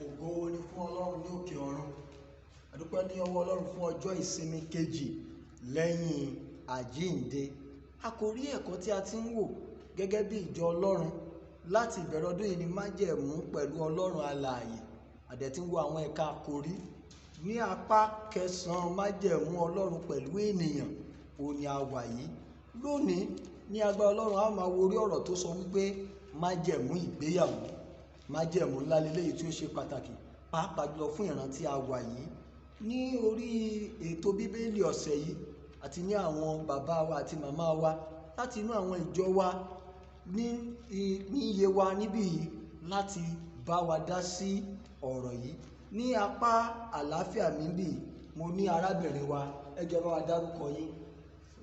Ògo ni fún Ọlọ́run ní òkè ọ̀run. A dúpẹ́ ní ọwọ́ Ọlọ́run fún ọjọ́ ìsinmi kejì lẹ́yìn àjíǹde. Àkòrí ẹ̀kọ́ tí a ti ń wò gẹ́gẹ́ bí ìjọ Ọlọ́run láti ìbẹ̀rẹ̀ ọdún yìí ni májẹ̀mú pẹ̀lú Ọlọ́run alààyè. A dẹ̀ ti ń wo àwọn ẹ̀ka àkòrí ní apá kẹsàn-án májẹ̀mú Ọlọ́run pẹ̀lú ènìyàn, òun ni a wà yìí. Lónìí ní agbára Ọlọ́run, a máa wo orí ọ̀rọ̀ tó sọ wípé májẹ̀mú ìgbéyàwó. Májẹ̀mú ńlá leléyìí tí ó ṣe pàtàkì pàápàá jùlọ fún ìran tí a wà yìí. Ní orí ètò Bíbélì ọ̀sẹ̀ yìí àti ní àwọn bàbá wa àti màmá wa láti inú àwọn ìjọ wa ní iye wa níbí yìí láti bá wa dá sí ọ̀rọ̀ yìí. Ní apá àlàáfíà mi níbí, mo ní arábìnrin wa, ẹ jọ̀ọ́ bá wa dárúkọ yín.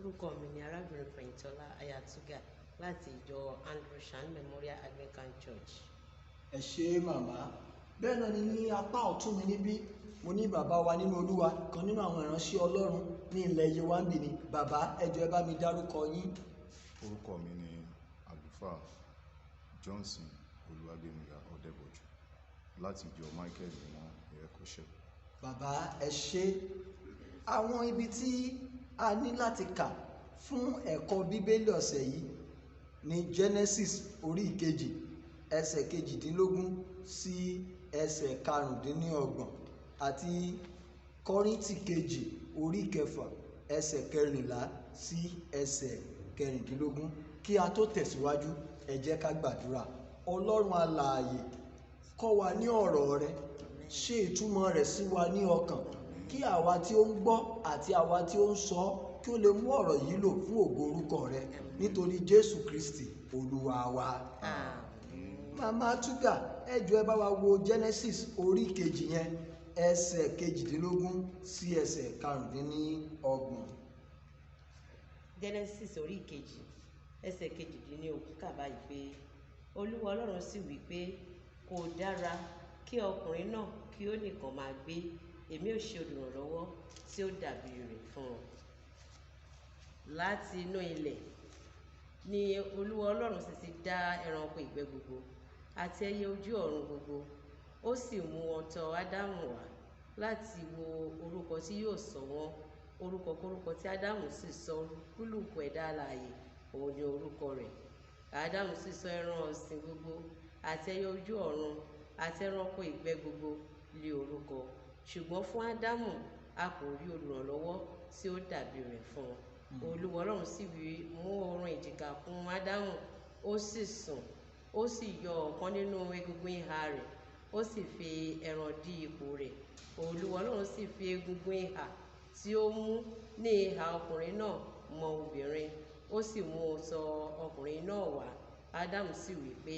Orúkọ mi ni arábìnrin Fẹ̀yìntọ́lá Ayatúgà láti ìjọ Andrew Shan Memorial Anglican Church. Ẹ ṣé màmá. Bẹ́ẹ̀ náà ni ní apá ọ̀tún mi níbí, mo ní bàbá wa nínú Olúwa, kan nínú àwọn ìránṣẹ́ Ọlọ́run ní ilẹ̀ Yewa níbí ni. Bàbá, ẹ jọ̀ọ́ ẹ bá mi dárúkọ yín. Orúkọ mi ni Àlùfáà Johnson Olúwagbémiga Ọdẹ́bọ̀jù láti ìjọ Michael Mímọ́ Ìrẹ́kọ̀ṣẹ́. Bàbá, ẹ ṣé. Àwọn ibi tí a ní láti kà fún ẹ̀kọ́ Bíbélì ọ̀sẹ̀ yìí ní Genesis orí ìkejì ẹsẹ̀ kejìdínlógún sí ẹsẹ̀ karùndínlọ́gbọ̀n àti Kọ́ríńtì kejì orí kẹfà ẹsẹ̀ kẹrìnlá sí ẹsẹ̀ kẹrìndínlógún. Kí a tó tẹ̀síwájú, ẹ jẹ́ ká gbàdúrà. Ọlọ́run alààyè, kọ́ wa ní ọ̀rọ̀ rẹ, ṣe ìtumọ̀ rẹ̀ sí wa ní ọkàn, kí àwa tí ó ń gbọ́ àti àwa tí ó ń sọ kí ó lè mú ọ̀rọ̀ yìí lò fún ògo orúkọ rẹ, nítorí Jésù Kristi Olúwa wa. Màmá Túgà, ẹ jọ̀ọ́ ẹ bá wa wo Genesis orí kejì yẹn ẹsẹ̀ kejìdínlógún sí ẹsẹ̀ karùndínlọ́gbọ̀n. Genesis orí kejì ẹsẹ̀ kejìdínlógún kà báyìí pé Olúwa Ọlọ́run sì wí pé kò dára kí ọkùnrin náà kí ó nìkan máa gbé, èmi ò ṣe olùrànlọ́wọ́ tí ó dàbí rẹ̀ fún un. Láti inú ilẹ̀ ni Olúwa Ọlọ́run sì ti dá ẹranko ìgbẹ́ gbogbo àti ẹyẹ ojú ọ̀run gbogbo, ó sì mú wọn tọ̀ Ádámù wá láti wo orúkọ tí yóò sọ wọ́n. Orúkọ kórúkọ tí Ádámù sì sọ olúkúlùkù ẹ̀dá alààyè, òun ni orúkọ rẹ̀. Ádámù sì sọ ẹran ọ̀sìn gbogbo àti ẹyẹ ojú ọ̀run àti ẹranko ìgbẹ́ gbogbo lé orúkọ. Ṣùgbọ́n fún Ádámù a kò rí olùrànlọ́wọ́ tí ó dàbí rẹ̀ fún un. Olúwa Ọlọ́run sì wí mú oorun ìjìká kún Ádámù, ó sì sùn, ó sì yọ ọ̀kan nínú egungun ìhà rẹ̀, ó sì fi ẹran dí ipò rẹ̀. Olúwa Ọlọ́run sì fi egungun ìhà tí ó mú ní ìhà ọkùnrin náà mọ obìnrin, ó sì mú un tọ̀ ọkùnrin náà wá. Ádámù sì wí pé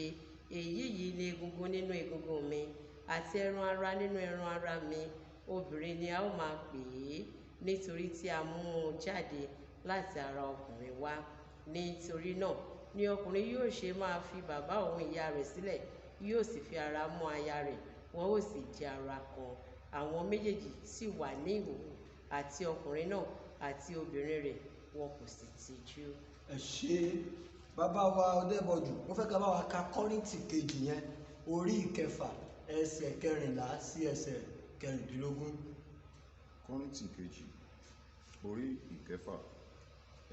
èyí yìí ni egungun nínú egungun mi àti ẹran ara nínú ẹran ara mi, obìnrin ni a ó máa pè é, nítorí tí a mú un jáde láti ara ọkùnrin wá. Nítorí náà ni ọkùnrin yóò ṣe máa fi bàbá òun ìyá rẹ̀ sílẹ̀, yóò sì fi ara mọ́ aya rẹ̀, wọn ó sì jẹ́ ara kan. Àwọn méjèèjì sì wà ní ìhòhò, àti ọkùnrin náà àti obìnrin rẹ̀, wọn kò sì tijú. Ẹ ṣé bàbá wa Ọdẹ́bọ̀jù, mo fẹ́ ká bá wa ka Kọ́ríńtì kejì yẹn orí ìkẹfà ẹsẹ̀ kẹrìnlá sí ẹsẹ̀ kẹrìndínlógún. Kọ́ríńtì kejì orí ìkẹfà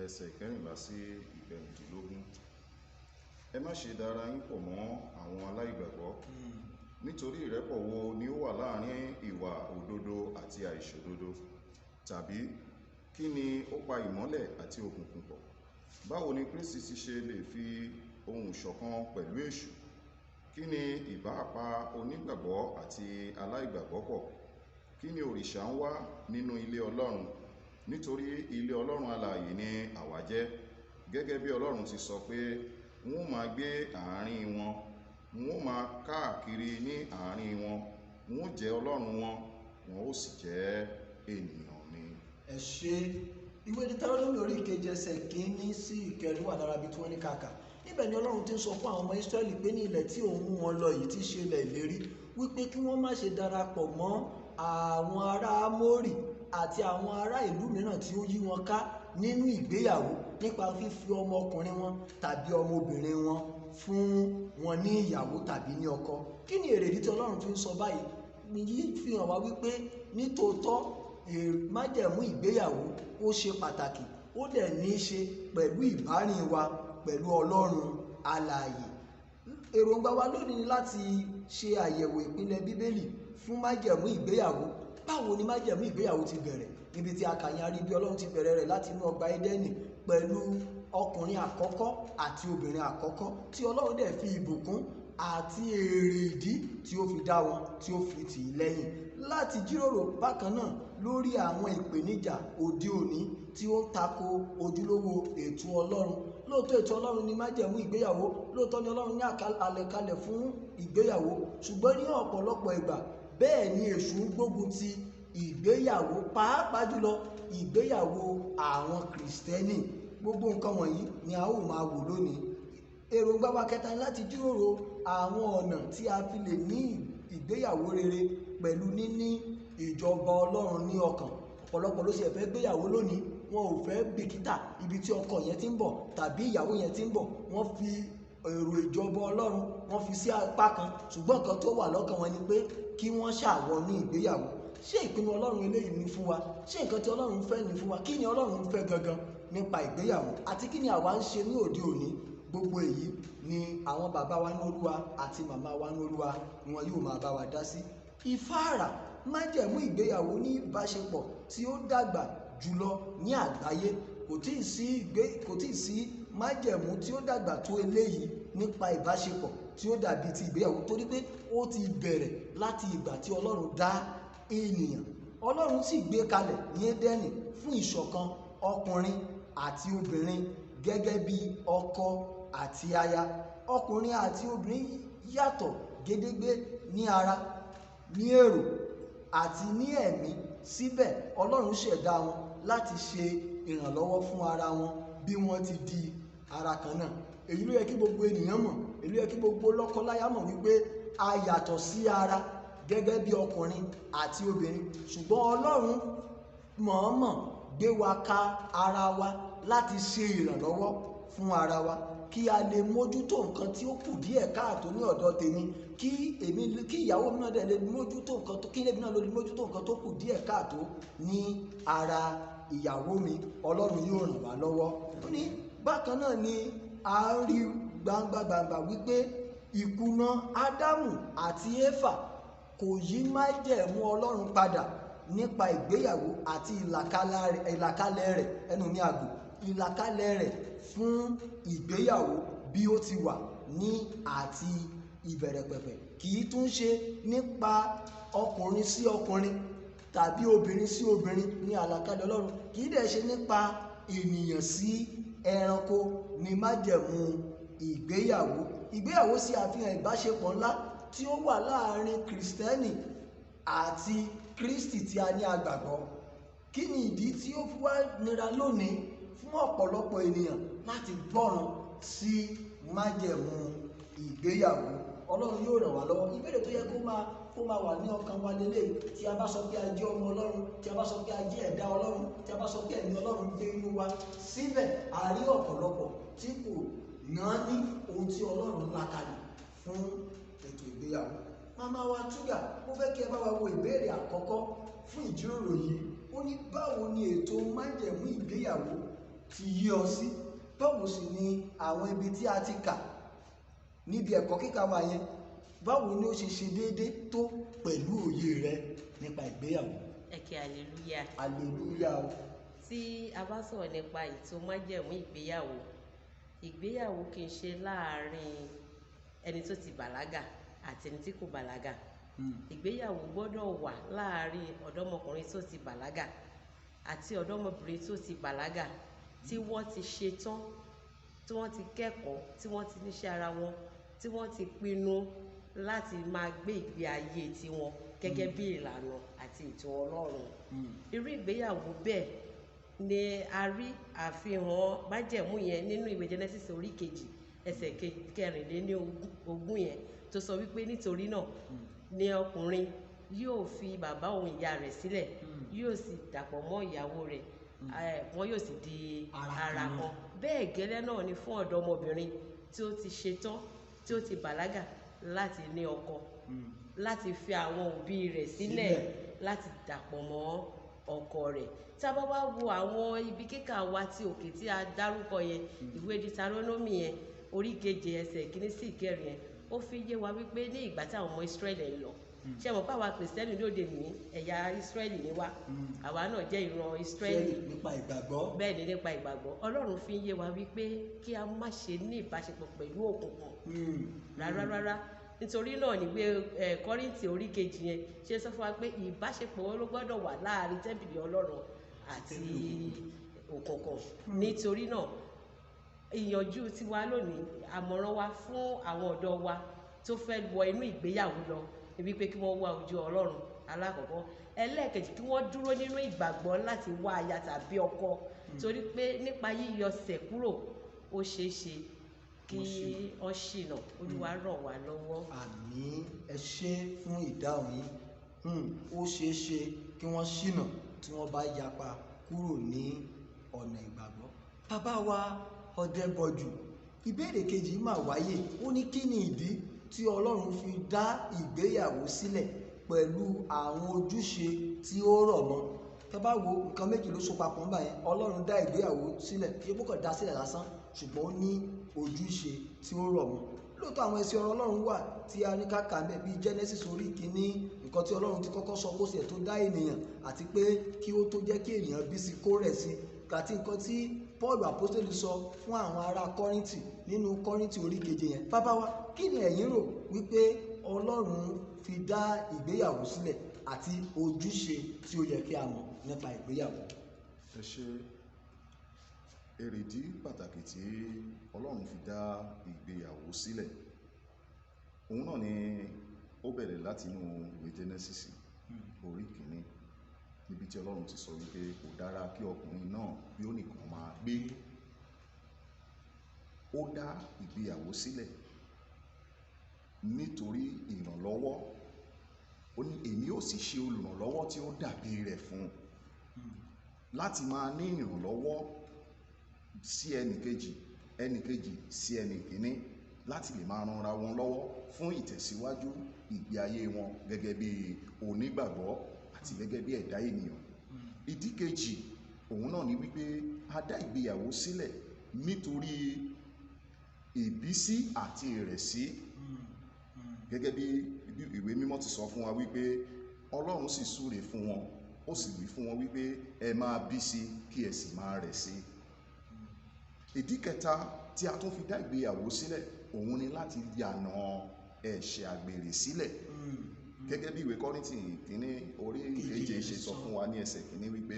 ẹsẹ̀ kẹrìnlá sí ìkẹrìndínlógún. Ẹ má ṣe dara yín pọ̀ mọ́ àwọn aláìgbàgbọ́, nítorí ìrẹ́pọ̀ wo ni ó wà láàrin ìwà òdodo àti àìṣòdodo? Tàbí kí ni ó pa ìmọ́lẹ̀ àti òkùnkùn pọ̀? Báwo ni Kristi ti ṣe lè fi ohùn ṣọ̀kan pẹ̀lú èṣù? Kí ni ìbá pa onígbàgbọ́ àti aláìgbàgbọ́ pọ̀? Kí ni òrìṣà ń wá nínú ilé Ọlọ́run? Nítorí ilé Ọlọ́run alààyè ni àwa jẹ́, gẹ́gẹ́ bí Ọlọ́run ti sọ pé n ó máa gbé àárín wọn, n ó máa káàkiri ní àárín wọn, n ó jẹ́ Ọlọ́run wọn, wọn ó sì jẹ́ ènìyàn mi. Ẹ ṣé. Ìwé Deuteronomy orí ìkeje ẹsẹ̀ kìíní sí ìkẹrin wà lára ibi tí wọ́n ní kàkà. Níbẹ̀ ni Ọlọ́run ti ń sọ fún àwọn ọmọ Ísírẹ́lì pé ní ilẹ̀ tí òun mú wọn lọ yìí tí í ṣe ilẹ̀ ìlérí, wípé kí wọ́n má ṣe darapọ̀ mọ́ àwọn ará Ámórì àti àwọn ará ìlú mìíràn tí ó yí wọn ká nínú ìgbéyàwó nípa fífi ọmọkùnrin wọn tàbí ọmọbìnrin wọn fún wọn ní ìyàwó tàbí ní ọkọ. Kí ni èrèdí tí Ọlọ́run fi ń sọ báyìí? Yìí fi hàn wá wípé nítòótọ́ májẹ̀mú ìgbéyàwó ó ṣe pàtàkì, ó dẹ̀ ní í ṣe pẹ̀lú ìbárìn wa pẹ̀lú Ọlọ́run alààyè. Èròǹgbà wa lónìí ni láti ṣe àyẹ̀wò ìpìlẹ̀ Bíbélì fún májẹ̀mú ìgbéyàwó. Báwo ni májẹ̀mú ìgbéyàwó ti bẹ̀rẹ̀? Níbi tí a kà yẹn, a rí bí Ọlọ́run ti bẹ̀rẹ̀ rẹ̀ láti inú ọgbà Édẹ́nì pẹ̀lú ọkùnrin àkọ́kọ́ àti obìnrin àkọ́kọ́, tí Ọlọ́run dẹ̀ fi ìbùkún àti èrè ìdí tí ó fi dá wọn, tí ó fi tì í lẹ́yìn. Láti jíròrò bákan náà lórí àwọn ìpèníjà òde òní tí ó ń tako ojúlówó ètò Ọlọ́run. Lóòótọ́ ètò Ọlọ́run ni májẹ̀mú ìgbéyàwó, lóòótọ́ ni Ọlọ́run ní àlàkalẹ̀ fún ìgbéyàwó, ṣùgbọ́n ní ọ̀pọ̀lọpọ̀ ìgbà bẹ́ẹ̀ ni èṣù ń gbógun ti ìgbéyàwó, pàápàá jùlọ ìgbéyàwó àwọn Kìrìsìtẹ́nì. Gbogbo nǹkan wọ̀nyí ni a ó máa wò lónìí. Èròǹgbà wa kẹta ni láti jíròrò àwọn ọ̀nà tí a fi lè ní ìgbéyàwó rere pẹ̀lú níní ìjọba Ọlọ́run ní ọkàn. Ọ̀pọ̀lọpọ̀ ló ṣe fẹ́ gbéyàwó lónìí, wọn ò fẹ́ bìkítà ibi tí ọkọ yẹn ti ń bọ̀ tàbí ìyàwó yẹn ti ń bọ̀. Wọ́n fi èrò ìjọba Ọlọ́run wọ́n fi sí apá kan, ṣùgbọ́n nǹkan tó wà lọ́kàn wọn ni pé kí wọ́n ṣàwọ̀ ní ìgbéyàwó. Ṣé ìpinnu Ọlọ́run eléyìí ni fún wa? Ṣé nǹkan tí Ọlọ́run fẹ́ ni fún wa? Kí ni Ọlọ́run fẹ́ gangan nípa ìgbéyàwó? Àti kí ni àwa ń ṣe ní òde òní? Gbogbo èyí ni àwọn bàbá wa ní Olúwa àti màmá wa ní Olúwa ni wọn yóò máa bá wa dá sí. Ìfáàrà májẹ̀mú ìgbéyàwó ní ìbáṣepọ̀ tí ó dàgbà jùlọ ní àgbáyé. Kò tíì sí májẹ̀mú tí ó dàgbà tó eléyìí nípa ìbáṣepọ̀ tí ó dàbí ti ìgbéyàwó, torí pé ó ti bẹ̀rẹ̀ láti ìgbà tí Ọlọ́run dá ènìyàn. Ọlọ́run sì gbé kalẹ̀ ní Édẹ́nì fún ìṣọ̀kan ọkùnrin àti obìnrin gẹ́gẹ́ bí ọkọ àti aya. Ọkùnrin àti obìnrin yàtọ̀ gédégbé ní ara, ní èrò àti ní ẹ̀mí. Síbẹ̀ Ọlọ́run ṣẹ̀dá wọn láti ṣe ìrànlọ́wọ́ fún ara wọn bí wọ́n ti di ara kan náà. Èyí ló yẹ kí gbogbo ènìyàn mọ̀, èyí ló yẹ kí gbogbo lọ́kọláya mọ̀ wípé a yàtọ̀ sí ara gẹ́gẹ́ bí ọkùnrin àti obìnrin, ṣùgbọ́n Ọlọ́run mọ̀ọ́mọ̀ gbé wa ka ara wa láti ṣe ìrànlọ́wọ́ fún ara wa, kí a lè mójútó nǹkan tí ó kù díẹ̀ káàtó ní ọ̀dọ̀ tèmi, kí ìyàwó mi náà dẹ̀ lè mójútó nǹkan tó, kí èmi náà lè mójútó nǹkan tó kù díẹ̀ káàtó ní ara ìyàwó mi. Ọlọ́run yóò ràn wá lọ́wọ́. Ó ní bákan náà ni a rí gbangba gbangba wípé ìkùnà Ádámù àti Éfà kò yí májẹ̀mú Ọlọ́run padà nípa ìgbéyàwó àti ìlàkalẹ̀ rẹ̀, ẹnu mi àgbò, ìlàkalẹ̀ rẹ̀ fún ìgbéyàwó bí ó ti wà ní àti ìbẹ̀rẹ̀ pẹ̀pẹ̀. Kì í tún ṣe nípa ọkùnrin sí ọkùnrin tàbí obìnrin sí obìnrin ní àlàkalẹ̀ Ọlọ́run, kì í dẹ̀ ṣe nípa ènìyàn sí ẹranko ní májẹ̀mú ìgbéyàwó. Ìgbéyàwó sì àfihàn ìbáṣepọ̀ ńlá tí ó wà láàárín Kìrìsìtẹ́nì àti Kristi tí a ní agbàgbọ́. Kí ni ìdí tí ó fi wá nira lónìí fún ọ̀pọ̀lọpọ̀ ènìyàn láti gbọ́ràn sí májẹ̀mú ìgbéyàwó? Ọlọ́run yóò ràn wá lọ́wọ́. Ìbéèrè tó yẹ kó máa wà ní ọkàn wa lélẹ̀, tí a bá sọ pé a jẹ́ ọmọ Ọlọ́run, tí a bá sọ pé a jẹ́ ẹ̀dá Ọlọ́run, tí a bá sọ pé ẹ̀mí Ọlọ́run gbé inú wa, síbẹ̀ a rí ọ̀pọ̀lọpọ̀ tí kò náà ní ohun tí Ọlọ́run là kalẹ̀ fún ètò ìgbéyàwó. Màmá wa Túgà, mo fẹ́ kí ẹ bá wa wo ìbéèrè àkọ́kọ́ fún ìjíròrò yìí. Ó ní báwo ni ètò májẹ̀mú ìgbéyàwó ti yí ọ sí? Báwo sì ni àwọn ibi tí a ti kà níbi ẹ̀kọ́ kíkà wa yẹn, báwo ni ó ṣe ṣe déédé tó pẹ̀lú òye rẹ nípa ìgbéyàwó? Ẹ kí hallelujah. Hallelujah o. Tí a bá sọ̀rọ̀ nípa ètò májẹ̀mú ìgbéyàwó, ìgbéyàwó kì í ṣe láàárín ẹni tó ti bàlágà àti ẹni tí kò bàlágà. Ìgbéyàwó gbọ́dọ̀ wà láàárín ọ̀dọ́mọkùnrin tó ti bàlágà àti ọ̀dọ́mọbìnrin tó ti bàlágà, tí wọ́n ti ṣetán, tí wọ́n ti kẹ́kọ̀ọ́, tí wọ́n ti níṣẹ́ ara wọn, tí wọ́n ti pinnu láti máa gbé ìgbé ayé tiwọn gẹ́gẹ́ bí ìlànà àti ètò Ọlọ́run. Irú ìgbéyàwó bẹ́ẹ̀ ni a rí àfihàn májẹ̀mú yẹn nínú ìwé Genesis orí kejì ẹsẹ̀ 24 yẹn, tó sọ wípé nítorí náà ni ọkùnrin yóò fi bàbá òun ìyá rẹ̀ sílẹ̀, yóò sì dàpọ̀ mọ́ ìyàwó rẹ̀, wọn yóò sì di ara kan. Bẹ́ẹ̀ gẹ́lẹ́ náà ni fún ọ̀dọ́mọbìnrin tí ó ti ṣetán, tí ó ti bàlágà láti ní ọkọ, láti fi àwọn òbí rẹ̀ sílẹ̀, láti dàpọ̀ mọ́ ọkọ rẹ̀. Tá a bá wá wo àwọn ibi kíkà wa ti òkè tí a dárúkọ yẹn, ìwé Deuteronomy yẹn orí 7 ẹsẹ̀ 1 sí 4 yẹn, ó fi yé wa wípé ní ìgbà tí àwọn ọmọ Ísírẹ́lì ń lọ, ṣé mọ̀ pé àwa Kìrìsìtẹ́nì lóde ní ẹ̀yà Ísírẹ́lì ni wá, àwa náà jẹ́ ìran Ísírẹ́lì nípa ìgbàgbọ́. Bẹ́ẹ̀ ni, nípa ìgbàgbọ́. Ọlọ́run fi ń yé wa wípé kí a má ṣe ní ìbáṣepọ̀ pẹ̀lú òkùnkùn rárá rárá. Nítorí náà níwé Kọ́ríńtì orí 2 yẹn ṣe sọ fún wa pé ìbáṣepọ̀ wọn ló gbọ́dọ̀ wà láàrin tẹ́ḿpìlì Ọlọ́run àti òkùnkùn. Nítorí náà ìyànjú tiwa lónìí, àmọ̀ràn wa fún àwọn ọ̀dọ́ wa tó fẹ́ wọ inú ìgbéyàwó lọ ni wípé kí wọ́n wá ojú Ọlọ́run alákọ̀ọ́kọ́. Ẹlẹ́ẹ̀kejì, kí wọ́n dúró nínú ìgbàgbọ́ láti wá aya tàbí ọkọ, torí pé nípa yíyọsẹ̀ kúrò ó ṣeé ṣe kí wọ́n ṣìnà. Olúwa ràn wá lọ́wọ́. Àmín. Ẹ ṣé fún ìdáhùn yín. Ó ṣeé ṣe kí wọ́n ṣìnà tí wọ́n bá yapa kúrò ní ọ̀nà ìgbàgbọ́. Bàbá wa Ọdẹ́bọ̀jù, ìbéèrè kejì máa wáyé. Ó ní kí ni ìdí tí Ọlọ́run fi dá ìgbéyàwó sílẹ̀ pẹ̀lú àwọn ojúṣe tí ó rọ̀ mọ́? Tẹ́ bá wo nǹkan méjì ló so papọ̀ ńbà yẹn. Ọlọ́run dá ìgbéyàwó sílẹ̀, kí ó kàn dá sílẹ̀ lásán, ṣùgbọ́n ó ní ojúṣe tí ó rọ̀ mọ́. Lóòótọ́ àwọn ẹsẹ̀ ọ̀rọ̀ Ọlọ́run wà tí a ní ká kà ńbẹ̀ bíi Genesis orí 1, nǹkan tí Ọlọ́run ti kọ́kọ́ sọ kó sì tó dá ènìyàn, àti pé kí ó tó jẹ́ kí ènìyàn bí sí kó rẹ̀ sí, àti nǹkan tí Paul apostoli sọ fún àwọn ará Kọ́ríńtì nínú Kọ́ríńtì orí 7 yẹn. Bàbá wa, kí ni ẹ̀yin rò wípé Ọlọ́run fi dá ìgbéyàwó sílẹ̀ àti ojúṣe tí ó yẹ kí a mọ̀ nípa ìgbéyàwó? Ẹ ṣé. Èrèdí pàtàkì tí Ọlọ́run fi dá ìgbéyàwó sílẹ̀, òun náà ni ó bẹ̀rẹ̀ láti inú ìwé Genesis orí 1, níbi tí Ọlọ́run ti sọ wípé kò dára kí ọkùnrin náà bí ó nìkan máa gbé. Ó dá ìgbéyàwó sílẹ̀ nítorí ìrànlọ́wọ́. Ó ní èmi ó sì ṣe olùrànlọ́wọ́ tí ó dàbí rẹ̀ fún un, láti máa ní ìrànlọ́wọ́ sí ẹnìkejì, ẹnìkejì sí ẹnìkíní, láti lè máa ranra wọn lọ́wọ́ fún ìtẹ̀síwájú ìgbé ayé wọn gẹ́gẹ́ bí onígbàgbọ́ àti gẹ́gẹ́ bí ẹ̀dá ènìyàn. Ìdí kejì òun náà ni wípé a dá ìgbéyàwó sílẹ̀ nítorí ìbísí àti ìrẹ̀sí, gẹ́gẹ́ bí ìwé mímọ́ ti sọ fún wa wípé Ọlọ́run sì súre fún wọn, ó sì wí fún wọn wípé ẹ máa bí sí kí ẹ sì máa rẹ̀ sí. Ìdí kẹta tí a tún fi dá ìgbéyàwó sílẹ̀ òun ni láti yànà ẹ̀ṣẹ̀ àgbèrè sílẹ̀, gẹ́gẹ́ bí ìwé Kọ́ríńtì 1 orí 7 ṣe sọ fún wa ní ẹsẹ̀ 1 wípé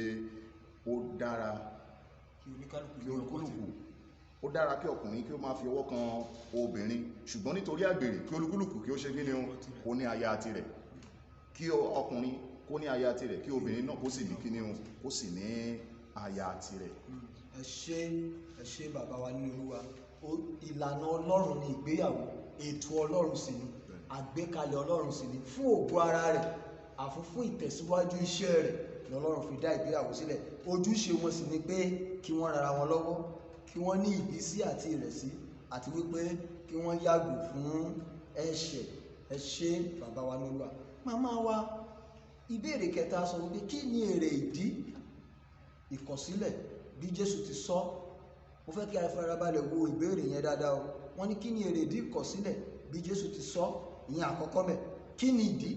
ó dára kí olúkúlùkù, ó dára kí ọkùnrin kí ó máa fi ọwọ́ kan obìnrin, ṣùgbọ́n nítorí àgbèrè kí olúkúlùkù kí ó ṣe kíni o, kó ní aya tirẹ̀, kí ọkùnrin kó ní aya tirẹ̀, kí obìnrin náà kó sì ní kíni o, kó sì ní aya tirẹ̀. Ẹ ṣé, ẹ ṣé bàbá wa nínú Olúwa. Ìlànà Ọlọ́run ni ìgbéyàwó, ètò Ọlọ́run sì ni, àgbékalẹ̀ Ọlọ́run sì ni, fún ògo ara rẹ̀ àti fún ìtẹ̀síwájú iṣẹ́ rẹ̀ lọ́lọ́run fi dá ìgbéyàwó sílẹ̀. Ojúṣe wọn sì ni pé kí wọ́n rara wọn lọ́wọ́, kí wọ́n ní ìbísí àti ìrẹ̀sí, àti wípé kí wọ́n yàgò fún ẹ̀ṣẹ̀. Ẹ ṣé bàbá wa nínú Olúwa. Màmá wa, ìbéèrè kẹta sọ wípé kí ni èrè ìdí ìkọ̀sílẹ̀ bí Jésù ti sọ? Mo fẹ́ kí a farabalẹ̀ wo ìbéèrè yẹn dáadáa o. Wọ́n ní kí ni èrè ìdí ìkọ̀sílẹ̀ bí Jésù ti sọ? Ìyẹn àkọ́kọ́ mẹ́. Kí ni ìdí?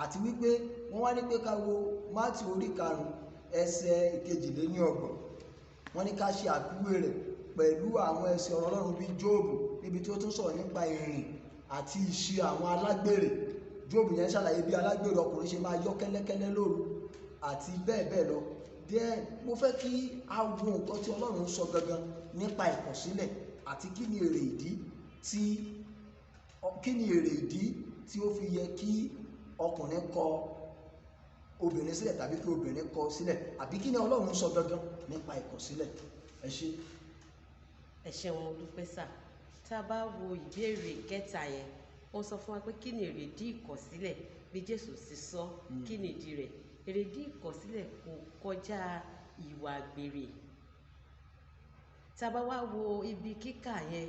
Àti wípé wọ́n wá ní pé ká wo Mátíù orí 5 ẹsẹ̀ 32. Wọ́n ní ká ṣe àfiwé rẹ̀ pẹ̀lú àwọn ẹsẹ̀ ọ̀rọ̀ Ọlọ́run bíi Jóòbù, níbi tí ó tún sọ̀rọ̀ nípa ìrìn àti ìṣe àwọn alágbèrè. Jóòbù yẹn ṣàlàyé bí alágbèrè ọkùnrin ṣe máa yọ́ kẹ́lẹ́kẹ́lẹ́ lóru àti bẹ́ẹ̀ bẹ́ẹ̀ lọ. Díẹ̀ mo fẹ́ kí a wo nǹkan tí Ọlọ́run sọ gangan nípa ìkọ̀sílẹ̀ àti kí ni èrè ìdí tí kí ni èrè ìdí tí ó fi yẹ kí ọkùnrin kọ obìnrin sílẹ̀ tàbí kí obìnrin kọ sílẹ̀, àbí kí ni Ọlọ́run sọ gangan nípa ìkọ̀sílẹ̀. Ẹ ṣé. Ẹ ṣeun, mo dúpẹ́ sà. Tá a bá wo ìbéèrè kẹta yẹn, ó sọ fún wa pé kí ni èrè ìdí ìkọ̀sílẹ̀ bí Jésù ti sọ, kí ni ìdí rẹ̀? Èrè ìdí ìkọ̀sílẹ̀ kò kọjá ìwà àgbèrè. Tá a bá wá wo ibi kíkà yẹn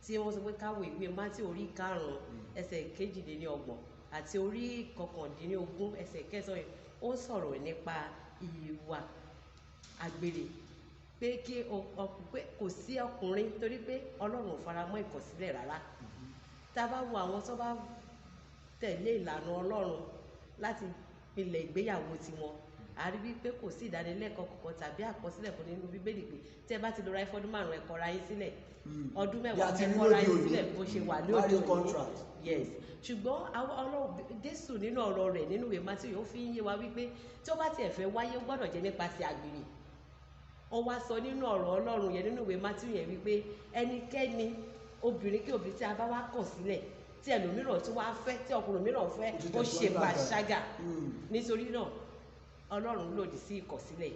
tí wọ́n sọ pé ká wo ìwé Mátíù orí 5 ẹsẹ̀ 32 àti orí 19 ẹsẹ̀ 9 yẹn, ó sọ̀rọ̀ nípa ìwà àgbèrè, pé kí pé kò sí ọkùnrin, torí pé Ọlọ́run ò faramọ́ ìkọ̀sílẹ̀ rárá. Tá a bá wo àwọn tó bá tẹ̀lé ìlànà Ọlọ́run láti pilẹ̀ ìgbéyàwó tiwọn, a rí wípé kò sí ìdánilẹ́kọ̀ọ́ kankan tàbí àkọsílẹ̀ kan nínú Bíbélì pé tí ẹ bá ti lọ ra ọdún 5 ẹ kọra yín sílẹ̀, ọdún 10 ẹ kọra yín sílẹ̀, bó ṣe wà ní òde òní. Yes, ṣùgbọ́n àwọn Ọlọ́run Jésù nínú ọ̀rọ̀ rẹ̀ nínú ìwé Mátíù ó fi ń yé wa wípé tí ó bá tiẹ̀ fẹ́ wáyé ó gbọ́dọ̀ jẹ́ nípasẹ̀ àgbèrè. Ó wá sọ nínú ọ̀rọ̀ Ọlọ́run yẹn nínú ìwé Mátíù yẹn wípé ẹnikẹ́ni obìnrin kí obìnrin tí a bá wá kọ̀ sílẹ̀ tí ẹlòmíràn tí wàá fẹ́, tí ọkùnrin mìíràn fẹ́, ó ṣe pàṣágà. Nítorí náà Ọlọ́run lòdì sí ìkọ̀sílẹ̀.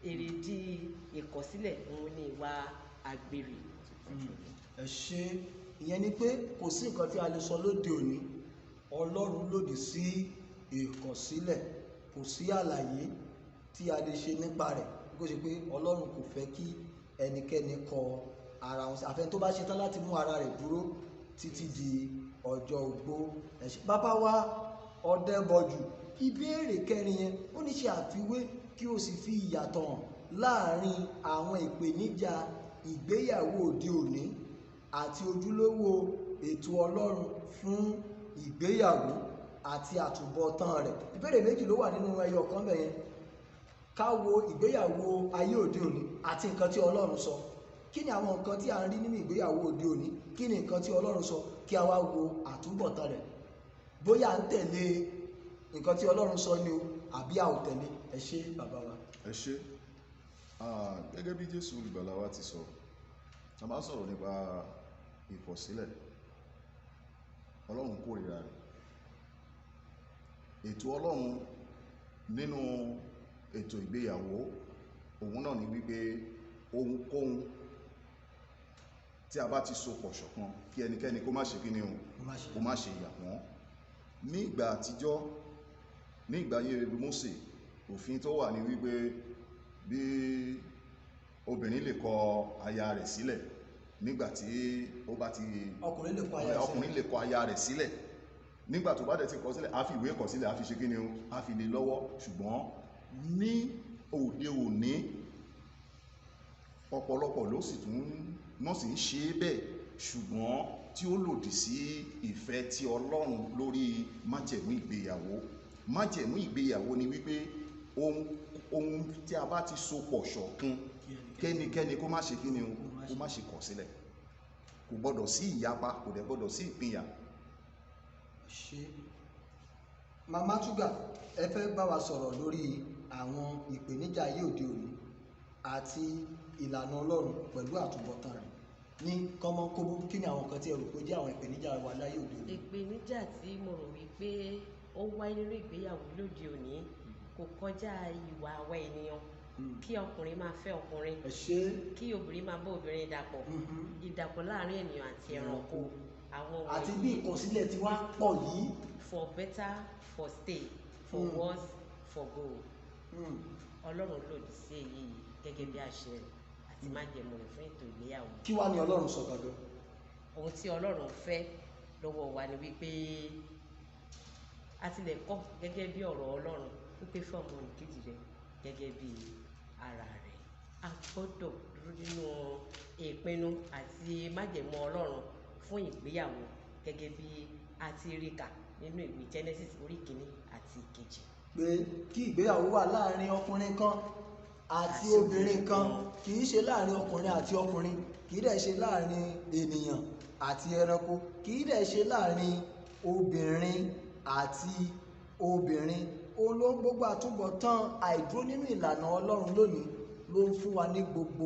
Èrèdí ìkọ̀sílẹ̀ òun ni ìwà àgbèrè. Ẹ ṣe, ìyẹn ni pé kò sí nǹkan tí a lè sọ lóde òní, Ọlọ́run lòdì sí ìkọ̀sílẹ̀, kò sí àlàyé tí a lè ṣe nípa rẹ̀ bí kò ṣe pé Ọlọ́run kò fẹ́ kí ẹnikẹ́ni kọ ara wọn, àfẹn tó bá ṣe tán láti mú ara rẹ̀ dúró títí di ọjọ́ ogbó. Ẹ ṣé bàbá wa Ọdẹ́bọ̀jù. Ìbéèrè kẹrin yẹn ó ní ṣe àfiwé kí o sì fi ìyàtọ̀ hàn láàrin àwọn ìpèníjà ìgbéyàwó òde òní àti ojúlówó ètò Ọlọ́run fún ìgbéyàwó àti àtúbọ̀tán rẹ̀. Ìbéèrè méjì ló wà nínú ẹyọ kan bẹ̀ yẹn. Ká wo ìgbéyàwó ayé òde òní àti nǹkan tí Ọlọ́run sọ. Kí ni àwọn nǹkan tí a ń rí nínú ìgbéyàwó òde òní? Kí ni nǹkan tí Ọlọ́run sọ? Kí a wá wo àtúbọ̀tán rẹ̀, bóyá à ń tẹ̀lé nǹkan tí Ọlọ́run sọ ni o àbí a ò tẹ̀lé. Ẹ ṣé bàbá wa. Ẹ ṣé. Gẹ́gẹ́ bí Jésù olùgbàlà wa ti sọ, a máa sọ̀rọ̀ nípa ìkọ̀sílẹ̀. Ọlọ́run kórìíra rẹ̀. Ètò Ọlọ́run nínú ètò ìgbéyàwó òun náà ni wípé ohunkóhun tí a bá ti so pọ̀ ṣọ̀kan kí ẹnikẹ́ni kó má ṣe kí ni o, kó má ṣe yà wọ́n. Ní ìgbà àtijọ́, ní ìgbà ayé Mósè, òfin tó wà ní wípé bí obìnrin lè kọ aya rẹ̀ sílẹ̀ nígbà tí ó bá ti ọkùnrin lè kọ aya rẹ̀ sílẹ̀ nígbà tó bá dẹ̀ ti kọ sílẹ̀, a fi ìwé kọ sílẹ̀, a fi ṣe kí ni o, a fi lè lọ́wọ́. Ṣùgbọ́n ní òde òní ọ̀pọ̀lọpọ̀ ló sì tún wọ́n sì ń ṣe é bẹ́ẹ̀, ṣùgbọ́n tí ó lòdì sí ìfẹ́ ti Ọlọ́run lórí májẹ̀mú ìgbéyàwó. Májẹ̀mú ìgbéyàwó ni wípé ohun tí a bá ti so pọ̀ ṣọ̀kan kẹ́nikẹ́ni kó má ṣe kí ni o, kó má ṣe kọ̀ sílẹ̀. Kò gbọ́dọ̀ sí ìyapa, kò dẹ̀ gbọ́dọ̀ sí ìpínyà. Ṣé Màmá Túgà, ẹ fẹ́ bá wa sọ̀rọ̀ lórí àwọn ìpèníjà ayé òde òní àti ìlànà Ọlọ́run pẹ̀lú àtúbọ̀tán rẹ̀ ní kọ́mọ́kóbó. Kí ni àwọn nǹkan tí ẹ rò pé jẹ́ àwọn ìpèníjà wa láyé òde òní? Ìpèníjà tí mo rò wípé ó wáyé nínú ìgbéyàwó lóde òní kò kọjá ìwà àwa ènìyàn. Kí ọkùnrin máa fẹ́ ọkùnrin, kí obìnrin máa bá obìnrin dàpọ̀, ìdàpọ̀ láàrin ènìyàn àti ẹranko, àwọn àti bí ìkọ̀sílẹ̀ ti wá pọ̀ yìí. For better, for stay, for worse, for go. Ọlọ́run lòdì sí èyí gẹ́gẹ́ bí àṣẹ rẹ̀ àti májẹ̀mú rẹ̀ fún ètò ìgbéyàwó. Kí wá ni Ọlọ́run sọ gangan? Ohun tí Ọlọ́run fẹ́ lọ́wọ́ wa ni wípé a tilẹ̀ kọ́ gẹ́gẹ́ bí ọ̀rọ̀ Ọlọ́run wípé fún ọmọnìkejì rẹ̀ gẹ́gẹ́ bí ara rẹ̀. A gbọ́dọ̀ dúró nínú ìpinnu àti májẹ̀mú Ọlọ́run fún ìgbéyàwó gẹ́gẹ́ bí a ti rí kà nínú ìwé Genesis orí 1 àti 2. Pé kí ìgbéyàwó wà láàrin ọkùnrin kan àti obìnrin kan, kì í ṣe láàrin ọkùnrin àti ọkùnrin, kì í dẹ̀ ṣe láàrin ènìyàn àti ẹranko, kì í dẹ̀ ṣe láàrin obìnrin àti obìnrin. Gbogbo àtúbọ̀tán àìdúró nínú ìlànà Ọlọ́run lónìí ló ń fún wa ní gbogbo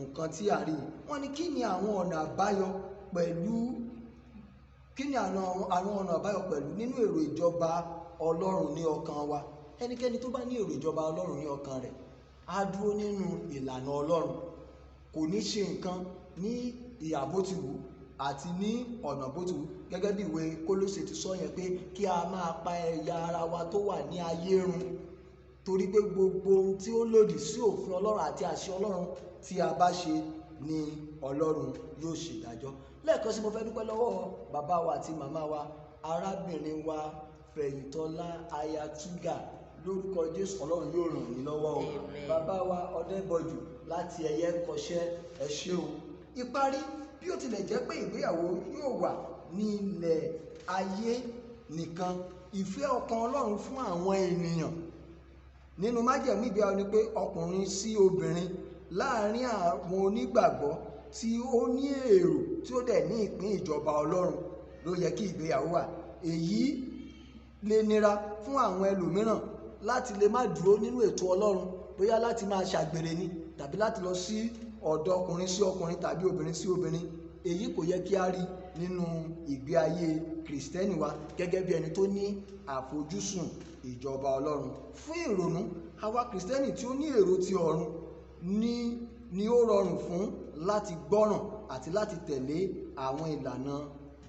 nǹkan tí a rí. Wọ́n ní kí ni àwọn ọ̀nà àbáyọ pẹ̀lú, kí ni àwọn ọ̀nà àbáyọ pẹ̀lú nínú èrò ìjọba Ọlọ́run ní ọkàn wa? Ẹnikẹ́ni tó bá ní èrò ìjọba Ọlọ́run ní ọkàn rẹ̀ á dúró nínú ìlànà Ọlọ́run, kò ní ṣe nǹkan ní ìhà bó ti wù àti ní ọ̀nà bó ti wù. Gẹ́gẹ́ bí ìwé Kólósè ti sọ yẹn pé kí a máa pa ẹ̀yà ara wa tó wà ní ayé run, torí pé gbogbo ohun tí ó lòdì sí òfin Ọlọ́run àti àṣẹ Ọlọ́run tí a bá ṣe Ni Ọlọ́run yóò ṣèdájọ́. Lẹ́ẹ̀kan sí, mo fẹ́ dúpẹ́ lọ́wọ́ bàbá wa àti màmá wa, arábìnrin wa Fẹ̀yìntọ́lá Ayatúgà. Lórúkọ Jésù, Ọlọ́run yóò ràn yín lọ́wọ́ o. Amen. Bàbá wa Ọdẹ́bọjù láti Ẹ̀yẹ Kọṣẹ́, ẹ ṣé o. Ìparí: bí ó tilẹ̀ jẹ́ pé ìgbéyàwó yóò wà ní ilẹ̀ ayé nìkan, ìfẹ́ ọkàn Ọlọ́run fún àwọn ènìyàn nínú májẹ̀mú ìgbéyàwó ni pé ọkùnrin sí obìnrin láàárín àwọn onígbàgbọ́ tí ó ní èrò, tí ó dẹ̀ ní ìpín ìjọba Ọlọ́run ló yẹ kí ìgbéyàwó wà. Èyí lè nira fún àwọn ẹlòmíràn láti lè má dúró nínú ètò Ọlọ́run, bóyá láti máa ṣàgbèrè ni tàbí láti lọ sí ọ̀dọ̀ ọkùnrin sí ọkùnrin tàbí obìnrin sí obìnrin. Èyí kò yẹ kí a rí nínú ìgbé ayé Kìrìsìtẹ́nì wa gẹ́gẹ́ bí ẹni tó ní àfojúsùn ìjọba Ọlọ́run. Fún ìrònú: àwa Kìrìsìtẹ́nì tí ó ní èrò ti ọ̀run ní ó rọrùn fún láti gbọ́ràn àti láti tẹ̀lé àwọn ìlànà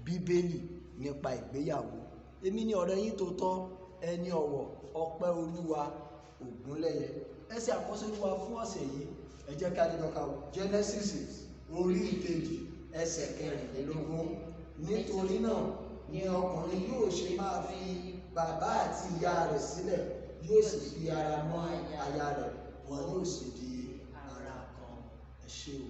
Bíbélì nípa ìgbéyàwó. Èmi ni ọ̀rẹ́ yín tó tọ́, ẹni ọ̀wọ̀, Ọpẹ́ Olúwa Ògúnlẹ̀yẹ. Ẹsẹ̀ àkọsílẹ̀ wa fún ọ̀sẹ̀ yìí, ẹ jẹ́ ká dìjọ kà ó: Genesis orí 2, ẹsẹ̀ 24. Nítorí náà ni ọkùnrin yóò ṣe máa fi bàbá àti ìyá rẹ̀ sílẹ̀, yóò sì fi ara mọ́ aya rẹ̀, wọn yóò sì di ara kan. Ẹ ṣé o.